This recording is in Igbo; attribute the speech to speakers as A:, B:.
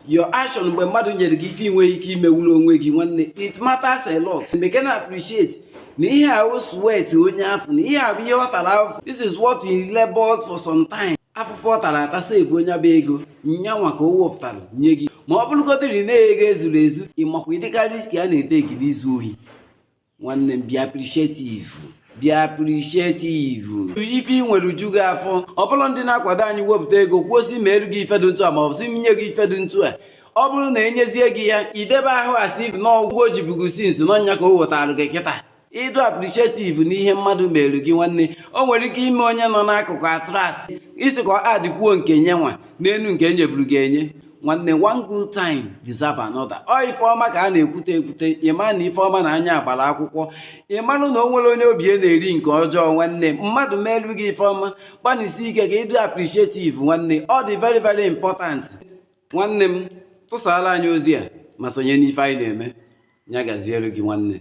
A: Your action mgbe mmadụ nyere gị ife inweghị ike imewuru onwe gị, nwanne, it matters a lot. Mekena appreciate na ihe ahụ sweat onye afọ, na ihe ahụ ihe ọ tara afụ. This is what he labored for some time. Afụfụ ọ tara ata save onye bụ ego nyanwa ka o wepụtara nye gị. Ma ọ bụrụgodịrị na ego ezuru ezu, ịmakwa ịdịka risk a na-ete ekiri izu ohi. Nwanne m, be appreciative, be appreciative. Ife ị nwere uju gị afọ. Ọ bụrụ ndị na-akwado anyị wepụta ego kwuo si ma elu gị ife dị ntu a, ma ọ bụ si nye gị ife dị ntu a, ọ bụrụ na enyezie gị ya, idebe ahụ asị na ọgwụgwọ jibugu since n'ọnya ka o wetara gị kịta. Ịdụ appreciative n'ihe mmadụ mere gị, nwanne, o nwere ike ime onye nọ n'akụkụ attract isi ka ọ adịkwuo nke nyenwa n'elu nke enyeburu gị enye. Nwanne, one good time deserve another. Ọ ife ọma ka a na-ekwute ekwute. Ịma na ife ọma na anya agbara akwụkwọ, ịmarụ na o nwere onye obi na-eri nke ọjọọ. Nwanne, mmadụ meelu gị ife ọma, gbanisi ike ka ịdụ appreciative. Nwanne, ọ dị very very important. Nwanne m, tụsara anyị ozi a ma sonye n'ife anyị na-eme. Ya gaziere gị, nwanne.